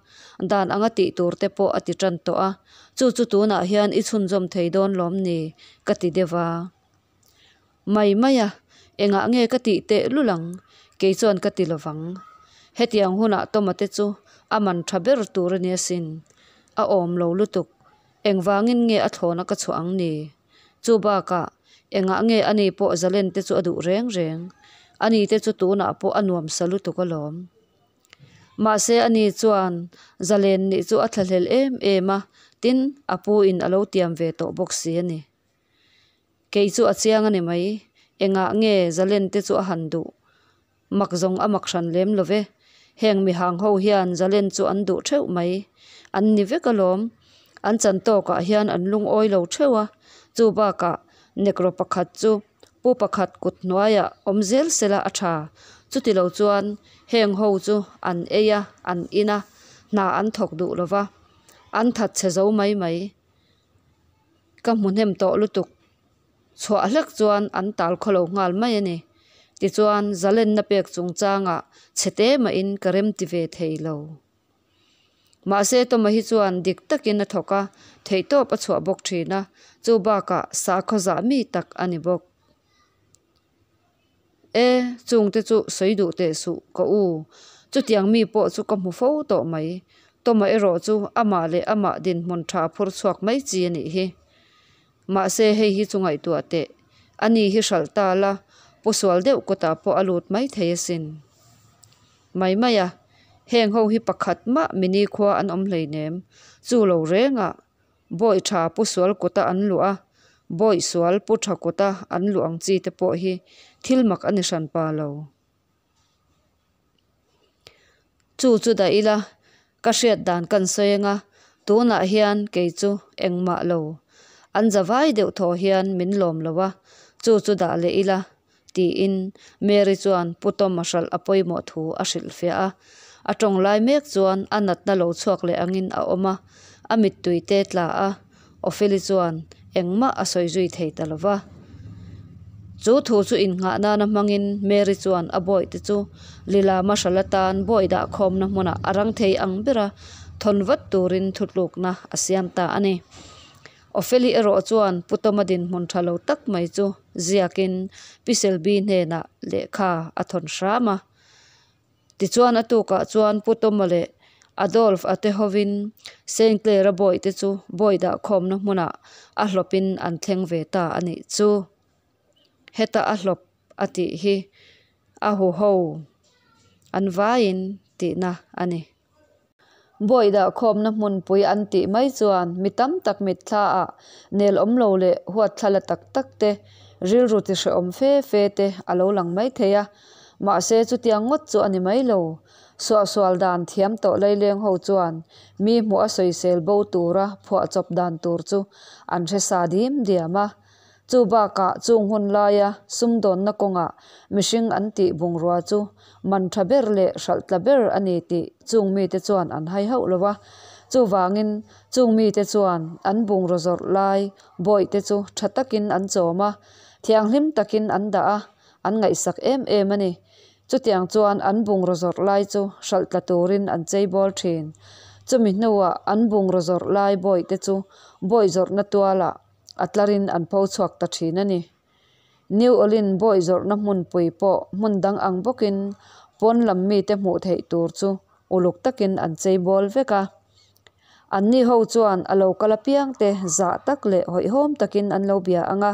dan anga tih tur te pawh a ti tan tawh a, chu chu tunah hian i chhunzawm thei dawn lawm ni? Ka ti deuh a. Mai mai a, engah nge ka tih teh lul ang? Kei chuan ka ti lovang. Hetiang hunah Toma te chu a man tha ber tur a nia sin. A awm lo lutuk. Engvangin nge a thlawna ka chhuah ang ni? Chu bakah engah nge ani pawh zalen te chu a duh reng reng? Ani te chu tunah pawh a nuam sa lutuk alawm. Mahse ani chuan zalen nih chu a thlahlel em em a, tin a pu in a lo tiam ve tawh bawk si a ni. Kei chu a chiang a ni mai, engah nge zalen te chu a han duh? Mak zawng a mak hran lem lo ve. Heng mihang ho hian zalen chu an duh theuh mai. An ni vek alawm. An chan tawkah hian an lungawi lo theuh a. Chu bakah Negro pakhat chu pu pakhat kut hnuaiah awm zel sela a tha. Chuti lo chuan heng ho chu an ei a, an in a, hna an thawk duh lo va. An that chhe zo mai mai. Ka hmu hnem tawh lutuk. Chhuah hlek chuan an tal khaw lo nghal mai a ni. Tichuan, zalenna pek chungchangah chhe te mahin ka remti ve thei lo. Mahse, Toma hi chuan dik takin a thawk a, theihtawp a chhuah bawk thin a, chu bakah sakhaw zah mi tak a ni bawk. E, chungte chu sawi duh teh suh, ka u. Chutiang mi pawh chu ka hmu fo tawh mai. Toma erawh chu amah leh amah dinhmun tha phur chhuak mai chi a nih hi. Mahse hei hi chu ngaihtuah teh, ani hi hralh ta la, pu sual deuh kawtah pawh a lut mai thei asin. Mai mai a, heng ho hi pakhat mah mini khua an awm hleinem, chu lo rengah bawi tha pu sual kawta an luh a, bawi sual pu tha kawta an luh ang chi te pawh hi thil mak a ni hran pa lo. Chu chu dah ila, ka hriat dan kan sawi anga, tunah hian kei chu engmah lo. An zavai deuh thaw hian min lawm lo a, chu chu dah leh ila, tiin Mary chuan Pu Toma hralh a pawimawh thu a hrilhfiah a. A tawng lai mek chuan a natna lo chhuak leh angin a awm a, a mittui te tla a. Opheli chuan engmah a sawi zui thei ta lo va. Chu thu chu innghah nana hmangin Mary chuan a bawihte chu Lilama hralh atan bawi dah khawmna hmunah a rang thei ang bera thawn vat turin thutlukna a siam ta a ni. Opheli erawh chuan Pu Toma dinhmun tha lo tak mai chu ziakin Pi Selby hnenah lehkha a thawn hram a. Tichuan a tukah chuan Pu Toma leh Adolf a te hovin Saint Clair-a bawihte chu bawi dah khawmna hmunah a hlawpin an thleng ve ta a nih chu. Heta a hlawp a tih hi a huho an vaiin tihna a ni. Bawi dah khawmna hmunpui an tih mai chuan mi tam tak mitthla ah nel awm lo leh huatthla la tak tak te, rilru ti hrehawm fe fe te a lo lang mai thei a. Mahse chutiang ngawt chu a ni mai lo. Suahsual dan thiam tawh laileng ho chuan mi hmuh a sawisel bo tura phuahchawp dan tur chu an hre sa dim diam a. Chu bakah chung hun laia sumdawnna kawngah mihring an tih bungrua chu man tha ber leh hralh tla ber a ni tih chung mite chuan an hai hauh lo a. Chuvangin chung mite chuan an bungraw zawrh lai bawihte chu tha takin an chawm a, thianghlim takin an dah a, an ngaihsak em em a ni. Chutiang chuan an bungraw zawrh lai chu hralh tla turin an cheibawl thin. Chumi hnuah an bungraw zawrh lai bawihte chu bawih zawrhna tualah a tlarin an pho chhuak ta thin a ni. New Orleans bawi zawrhna hmunpui pawh hmun dang ang bawkin pawn lam mite hmuh theih tur chu uluk takin an chei bawl vek a. Anni ho chuan a lo kal apiangte zah tak leh hawihhawm takin an lo bia ang a,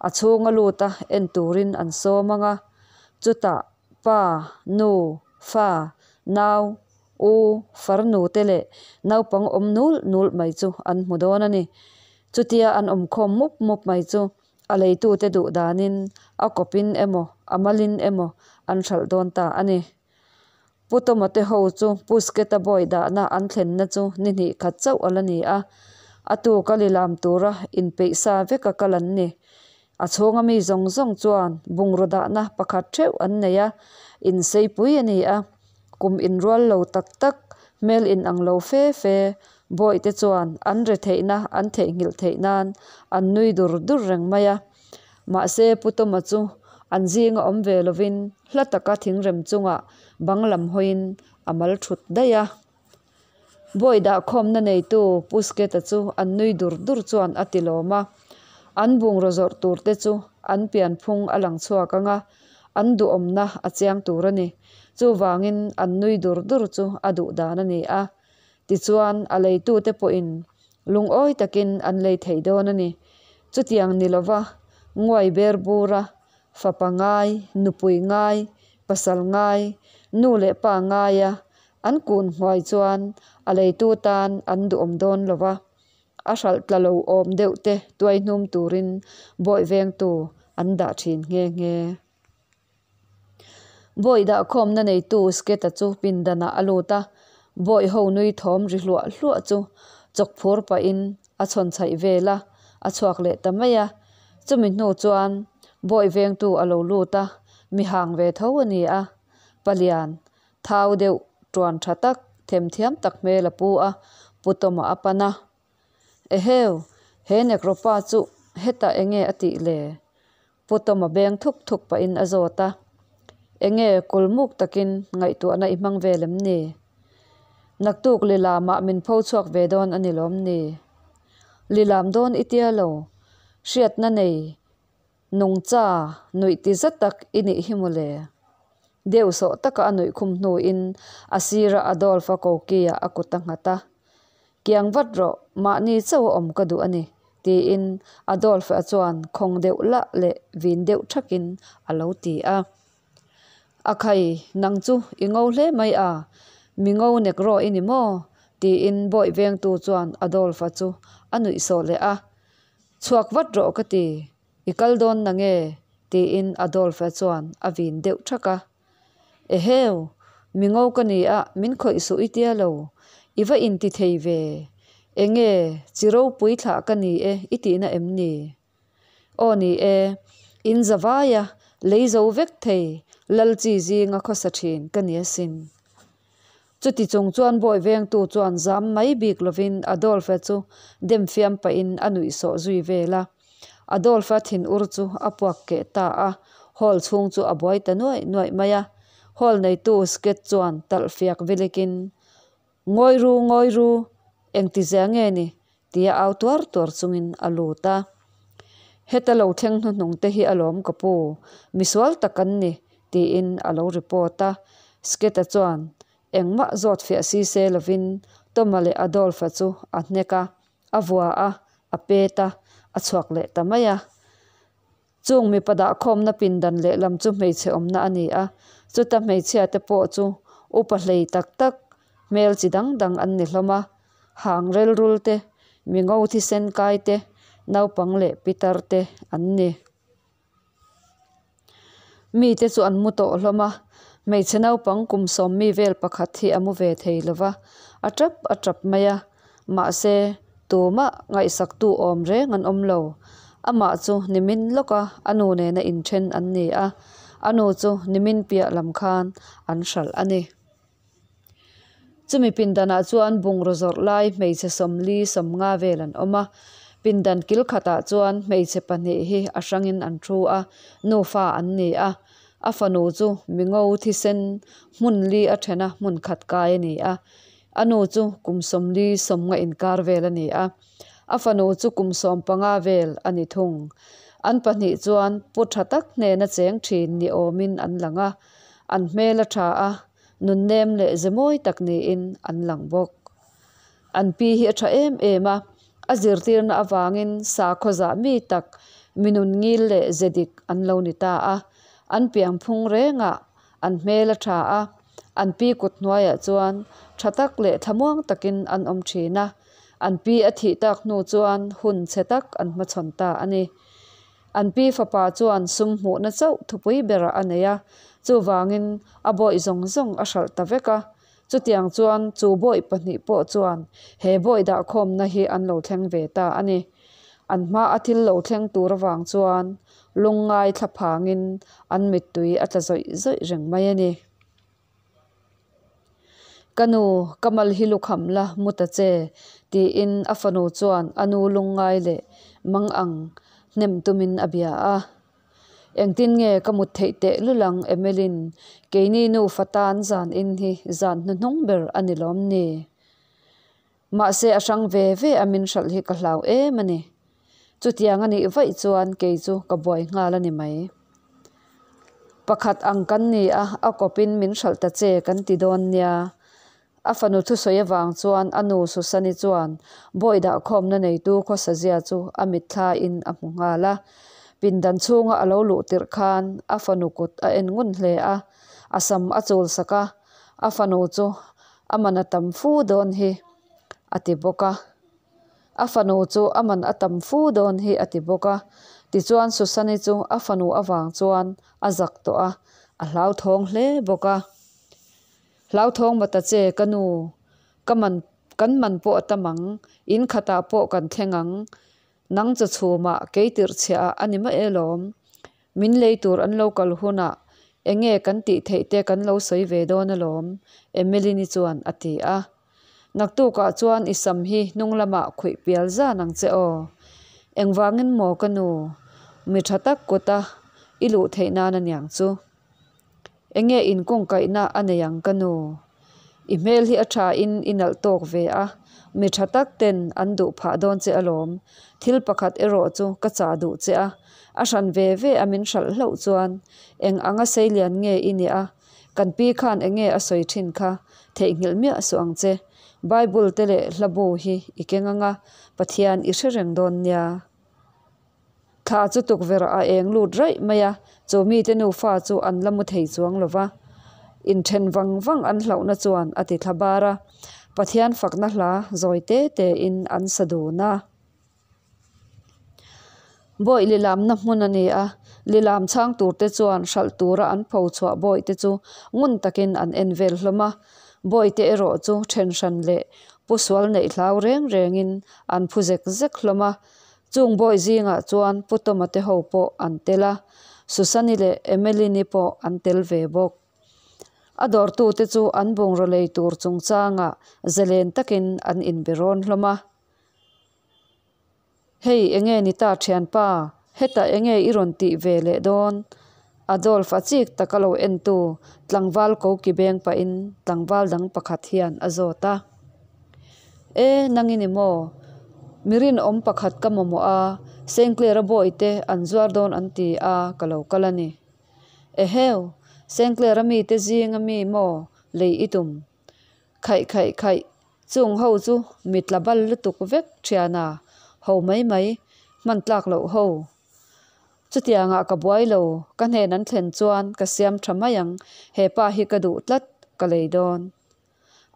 a chhunga luta en turin an sawm ang a. Chutah pa, nu, fa, nau, U farnu te leh naupang awm nul nul mai chu an hmu dawn a ni. Chutia an awm khawm mup mup mai chu a leitute duh danin a kawpin emaw a malin emaw an hralh dawn ta a ni. Pu Toma te ho chu Pu Sketa bawi dahna an thlenna chu ni hnih khat chauh a la ni a. A tuka lilam tura inpeih sa veka kal an ni. A chhunga mi zawng zawng chuan bungraw dahna pakhat theuh an nei a, inseipui a ni a. Kum inrual lo tak tak, hmel inang lo fe fe bawihte chuan an re theihna an theihnghilh theih nan an nui dur dur reng mai a. Mahse Pu Toma chu An zinga awm ve lovin hla taka thingrem chungah bang lam hawiin a mal thut daih a. Bawi dahkhawmna neitu Pu Sketa chu an nui dur dur chuan a ti lawm a. An bungraw zawrh tur te chu an pianphung a lang chhuak ang a, an duhawmna a chiang tur a ni. Chuvangin an nui dur dur chu a duh dan a ni a. Tichuan a leitute pawhin lungawi takin an lei thei dawn a ni. Chutiang ni lova nguai ber bura fapa ngai, nupui ngai, pasal ngai, nu leh pa ngaia an kun hmuai chuan a leitu tan an duhawm dawn lo va, a hralh tla lo awm deuh te tuai hnum turin bawi vengtu an dah thin nghe nghe. Bawi dahkhawmna neitu Sketa chu pindanah a lut a, bawi ho nui thawm ri hluah hluah chu chawk phur pahin a chhawn chhaih vel a, a chhuak leh ta mai a. Chumi hnu chuan bawi vengtu a lo lut a, mi hang ve tho a ni a, palian thau deuh tuan tha tak, themthiam tak hmel a pu a, Pu Tawma a pan a. Eheu, he Nekropa chu hetah enge a tih le? Pu Tawma beng thuk thuk pahin a zawt a. Enge kulmuk takin ngaihtuahna i hmang vel em ni? Naktuk lilamah min pho chhuak ve dawn a ni lawm ni? Lilam dawn i tia lo, hriatna nei nungcha nuih ti za tak i nih hi mawle. Deuh sawh taka a nuih khum hnuin a sira Adolf-a koki-ah a kut a nghat a. Kiang vat rawh, mahni chauh a awm ka duh a ni, tiin Adolf-a chuan khawng deuh lah leh vin deuh thakin a lo ti a. A khai, nang chu i ngo hle mai a, mi ngo nek rawh i ni maw? tiin bawi vengtu chuan Adolf-a chu a nuih sawh leh a. Chhuak vat rawh ka ti, i kal dawn na nge? tiin Adolf-a chuan a vin deuh thak a. Eheu, mi ngo ka ni a, min khawih suh i tia lo, i va inti thei ve, enge chi ropui thlah ka ni e i tihna em ni? Aw ni e, in za vaia lei zo vek thei lal chi zinga khawsa thin ka ni asin. Chuti chung chuan bawi vengtu chuan zam mai bik lovin Adolf-a chu dem fiam pahin a nuih sawh zui vel a. Adolf-a thinur chu a puak keh ta a, hall chhung chu a buai ta nuaih nuaih mai a. Hall neitu Sked chuan talh fiak vilikin, Ngawi ru, ngawi ru, engti zia nge ni? tia au tuar tuar chungin a lut a. Heta lo thleng hnuhnung te hi alawm ka pu, misual tak an ni, tiin a lo report a. Sketa chuan engmah zawt fiah si se lovin Toma leh Adolf-a chu a hnek a, a vua a, a pet a, a chhuak leh ta mai a. Chung mipa dahkhawmna pindan lehlam chu hmeichhe awmna a ni a, chuta hmeichhia te pawh chu upa hlei tak tak, hmel chi dang dang an ni hlawm a, hang relrul te, mi ngo thisen kai te, naupang leh pitar te an ni. Mite chu an mu tawh hlawm a, hmeichhe naupang kum sawmmi vel pakhat hi a mu ve thei lo va, a tap a tap mai a, mahse tumah ngaihsaktu awm reng an awm lo. Amah chu nimin lawka a nu nena inthen an ni a, a nu chu nimin piah lam khan an hralh a ni. Chumi pindanah chuan bungraw zawrh lai hmeichhe 40 50 vel an awm a, pindan kil khatah chuan hmeichhe pahnih hi a hrangin an thu a, nufa an ni a, a fanu chu mingo thisen hmun li a thena hmun khat kai a ni a, a nu chu kum 40 50 inkar vel a ni a, a fanu chu kum 15 vel a ni thung. An pahnih chuan pu tha tak hnena cheng thin ni awmin an lang a, an hmel a tha a, Nunnem leh ze mawi tak niin an lang bawk. An pi hi a tha em em a, a zirtirna avangin sakhaw zah mi tak, mi nun ngil leh ze dik an lo ni ta a. An piangphung rengah an hmel a tha a, an pi kut hnuaiah chuan tha tak leh thlamuang takin an awm thin a. An pi a thih tak hnu chuan hun chhe tak an hmachhawn ta a ni. An pi fapa chuan sum hmuhna chauh thupui berah a nei a, chuvangin a bawih zawng zawng a hralh ta vek a. Chutiang chuan chu bawih pahnih pawh chuan he bawih dahkhawmna hi an lo thleng ve ta a ni. An hma a thil lo thleng tur avang chuan lungngai thla phangin an mittui a tla zawih zawih reng mai a ni. Ka nu, ka mal hi lukham la, mu ta che, tiin a fanu chuan a nu lungngai leh mang ang hnem tumin a bia a. Engtin nge ka mut theih teh lul ang Emelyn, keini nufa tan zan in hi zan hnuhnung ber a ni lawm ni? Mahse a hrang ve ve a min hralh hi ka hlau em a ni. Chutiang a nih vaih chuan kei chu ka buai nghal a ni mai. Pakhat ang kan ni a, a kawpin min hralh ta che kan ti dawn nia. A fanu thusawi avang chuan a nu Susani chuan bawi dahkhawmna neitu khawsazia chu a mitthlain a hmu nghal a. Pindan chhunga a lo luh tirh khan a fanu kut a en ngun hle a, a sam a chul sak a, a fanu chu a man a tam fu dawn hi a ti bawk a. A fanu chu a man a tam fu dawn hi a ti bawk a. Tichuan Susani chu a fanu avang chuan a zak tawh a, a hlauthawng hle bawk a. Hlauthawng ma ta che ka nu, ka man kan man pawh a tam ang, in khatah pawh kan thleng ang, nang chaw chhumah kei tirh chhiah ah a ni mai alawm. Min lei tur an lo kal hunah enge kan tih theih te kan lo sawi ve dawn alawm, Emmeline-i chuan a ti a. Naktukah chuan i sam hi hnung lamah khuih pial zan ang che aw. Engvangin maw ka nu, mi tha tak kuta i luh theih nan a niang chu. Enge inkungkaihna a nei ang ka nu? I hmel hi a tha in i nalh tawk ve a, mi tha tak ten an duh phah dawn che alawm. Thil pakhat erawh chu ka chah duh che a, a hran ve ve a min hralh hlauh chuan eng anga seilian nge i nih a, kan pi khan enge a sawi thin kha theihnghilh miah suh ang che. Bible te leh hlabu hi i keng anga Pathian i hre reng dawn nia. Thla chu tukverh a eng lut raih mai a, chu mite nufa chu an la mu thei chuang lo va. Inthen vang vang an hlauhna chuan a ti thla bar a, Pathian fakna hla zawi te tein an sa dun a. Bawih lilamna hmun a ni a, lilam chhang turte chuan hralh tura an pho chhuah bawihte chu ngun takin an en vel hlawm a. Bawihte erawh chu then hran leh pu sual neih hlau reng rengin an phu zek zek hlawm a. Chung bawi zingah chuan Pu Tawma te ho pawh an tel a, Susani leh Emeline-i pawh an tel ve bawk. A dawrtute chu an bungraw lei tur chungchangah zalen takin an inbe rawn hlawm a. Hei enge ni ta thianpa, hetah enge i rawn tih ve leh dawn? Adolf a chik taka lo entu tlangval ko ki beng pahin tlangval dang pakhat hian a zawt a. E, nang i ni maw? Mi rinawm pakhat ka mamawh a, Sengclair-a bawihte an zuar dawn an ti a, ka lo kal a ni. Eheu, Sengclair-a mite zinga mi maw lei i tum? Khaih khaih khaih, chung ho chu mi tla bal lutuk vek thiana, ho mai mai, hman tlak loh ho. Chutiangah ka buai lo, ka hnen an thlen chuan ka siam tha mai ang, he pa hi ka duh tlat, ka lei dawn.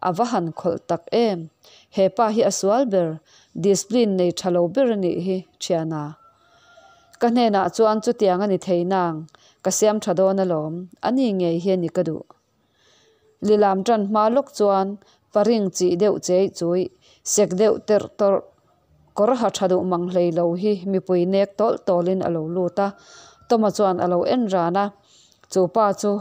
A va han khawlh tak em! He pa hi a sual ber, discipline nei tha lo ber a nih hi, thiana. Ka hnenah chuan chutiang a ni thei nang, ka siam tha dawn alawm, a ni ngei hi a ni ka duh. Lilam tan hma lawk chuan paring chih deuh chei chuih, sek deuh terh tawrh, kawr ha tha duh mang hlei lo hi mipui nek tawlh tawlhin a lo lut a. Tawma chuan a lo en ran a, chu pa chu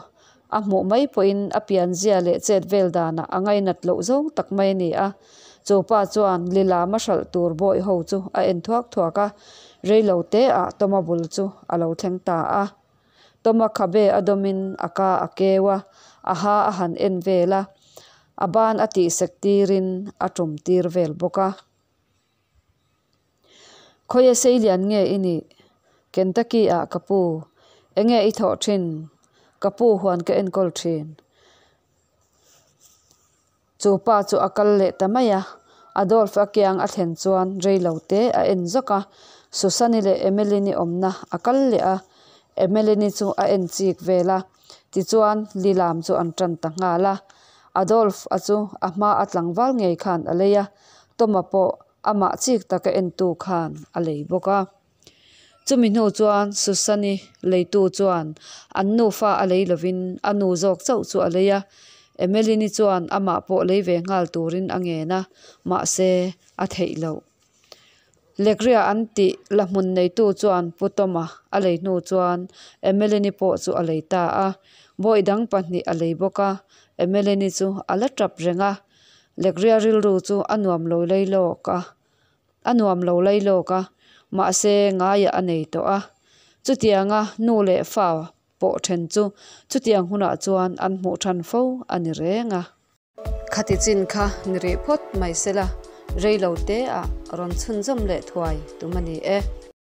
a hmuh mai pawhin a pianzia leh chet vel danah a ngainat loh zawng tak mai a ni a. Chu pa chuan Lilam a hralh tur bawih ho chu a en thuak thuak a, reilo teah Tawma bul chu a lo thleng ta a. Tawma khabe a dawmin a ka a keu a, a ha a han en vel a, a ban a tihsek tirin a tum tir vel bawk a. Khawia seilian nge i nih? Kentucky ah ka pu. Enge i thawh thin? Ka pu huan ka enkawl thin. Chu pa chu a kal leh ta mai a, Adolf a kiang a thlen chuan rei lo te a en zawk a, Susan-i leh Emmeline-i awmna a kal leh a, Emmeline-i chu a en chik vel a, tichuan lilam chu an tan ta nghal a. Adolf a chu a hma a tlangval ngei khan a lei a, Toma pawh amah chik taka entu khan a lei bawk a. Chumi hnu chuan Susan-i leitu chuan an nufa a lei lovin a nu zawk chauh chu a lei a, Emmeline-i chuan amah pawh lei ve nghal turin a ngen a, mahse a theih loh. Lekria an tih la hmun neitu chuan Pu Toma a lei hnu chuan Emmeline-i pawh chu a lei ta a, bawi dang pahnih a lei bawk a, Emmeline-i chu a la tap reng a, Lekria rilru chu a nuam lo lei lawk a. A nuam lo lai lawk a, mahse ngaiah a nei tawh a. Chutianga nu leh fa pawh then chu chutiang hunah chuan an hmuh than fo a ni reng a. Khati chin kha ni rih phawt mai sela, rei lo te ah rawn chhunzawm leh thuai tum a ni e.